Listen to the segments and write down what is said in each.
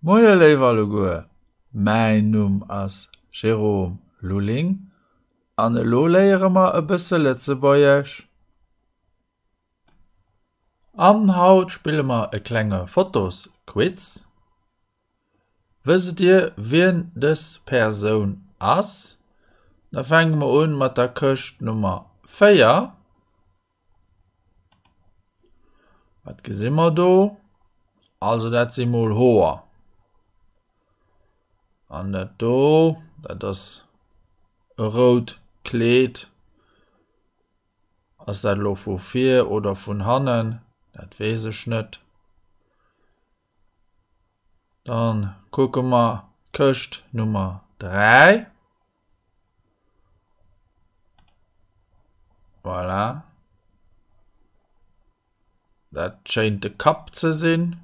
Moie léif alleguer, mäin Numm ass Jérôme Lulling an elo léiere mer e bësse Lëtzebuergesch. An haut spille mer e klenge Fotosquiz. Wësst dir wien dës Persoun ass? Da fänke mer un mat der Këscht Nummer 4. Wat gesi mer do? Also dat si mol Hoer. An dat do, dat ass e rout Kleed. Ass dat elo vu vir oder vun hannen? Dat weess ech net. Dann kucke mer d'Këscht Nummer 3. Voilà. Dat schéint de Kapp ze sinn.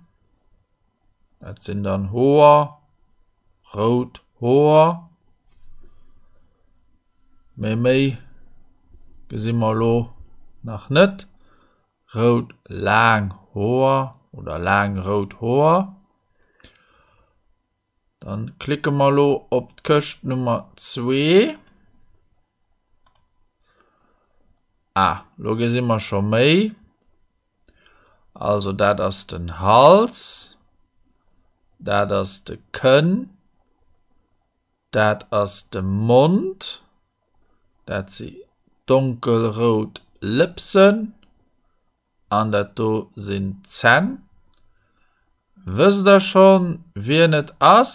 Dat sinn dann Hoer, rout Hoer. Mee méi gesi mer elo nach net. Rout laang Hoer oder laang rout Hoer. Dann klicke mer elo op d'Këscht Nummer 2. Ah, lo gesi mer scho méi. Also dat ass den Hals, dat ass de Kënn, dat ass de Mond, dat si donkelrout Lëpsen An dat do sinn d'Zänn. Wësst der schonn, wien et ass?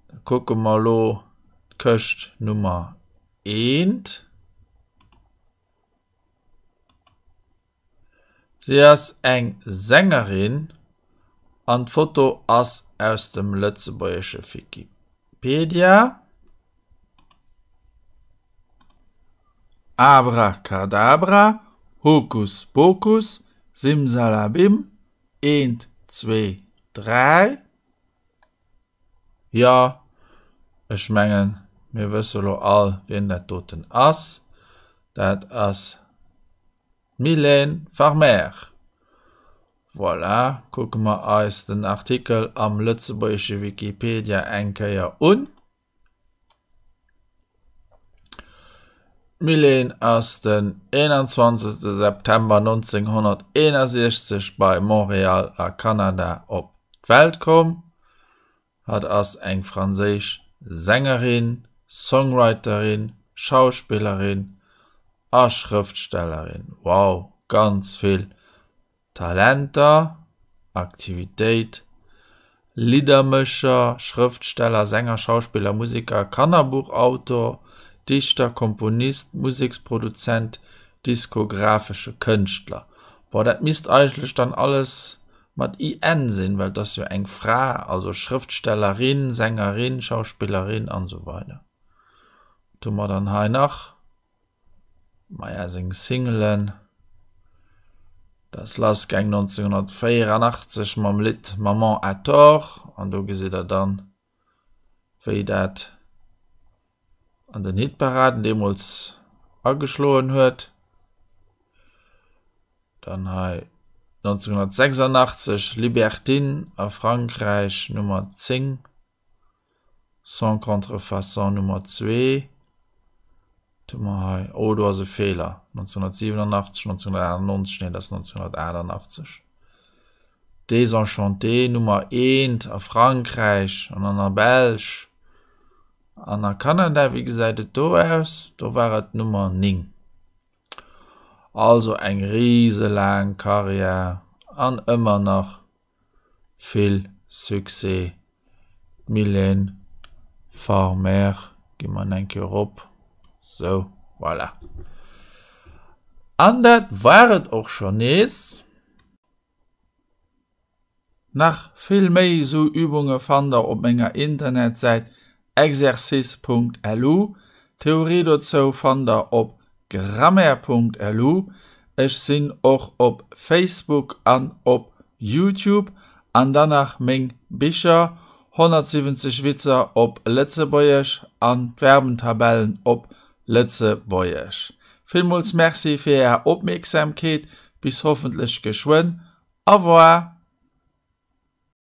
Da kucke mer elo d'Këscht Nummer eent. Si ass eng Sängerin an d'Foto ass aus dem lëtzebuergesche Wikipedia. Abracadabra, Hokus Pokus, Simsalabim, eent, zwee, dräi. Jo, ech mengen, mir wësse lo all, wien dat doten ass. Dat ass d'Mylène Farmer. Voilà, kucke mer eis den Artikel am lëtzebuergesche Wikipedia eng Kéier un. D'Mylène ass den 21 September 1961 bei Montréal a Kanada op d'Welt komm. Hatt ass eng franséisch Sängerin, Songwriterin, Schauspillerin a Schrëftstellerin. Wow, ganz vill Talenter, Aktivitéit, Liddermécher, Schrëftsteller, Sänger, Schauspiller, Museker, Kannerbuchautor, Dichter, Komponist, Museksproduzent, diskografesche Kënschtler. Boah, dat misst eigentlech dann alles mat IN sinn, well et ass jo eng Fra, also Schrëftstellerin, Sängerin, Schauspillerin an esou weider. Wat hu mer dann hei nach? Maja seng Singlen, dat ass lass gaang 1984 mam Lidd Maman a tort an do gesitt der dann wéi dat an den Hitparaden deemools ageschloen huet. Dann hei 1986 Libertine a Frankräich Nummer 10. Sans contrefaçon Nummer 2. Wat hu mer hei? Oh, do ass e Feeler. 1987, 1998, nee, dat ass 1988. Désenchanté Nummer 1 a Frankräich an an der Belsch an a Kanada. Wéi gesäit et do aus? Do war et Nummer 9. Also eng riselaang Karriär an ëmmer nach Vill Succès Mylène Farmer, gi mer eng Kéier erop, sou voilà. An dat war et och schonn nees. Nach vill méi sou Übunge fannt der op menger Internetsäit exercice.lu. D'Theorie dozou fannt der op grammaire.lu. Ech sinn och op Facebook an op Youtube. An dann nach meng Bicher, 170 Witzer op Lëtzebuergesch an d'Verbentabellen op Lëtzebuergesch. Villmools Merci fir Är Opmierksamkeet. Bis hoffentlech geschwënn. Au revoir!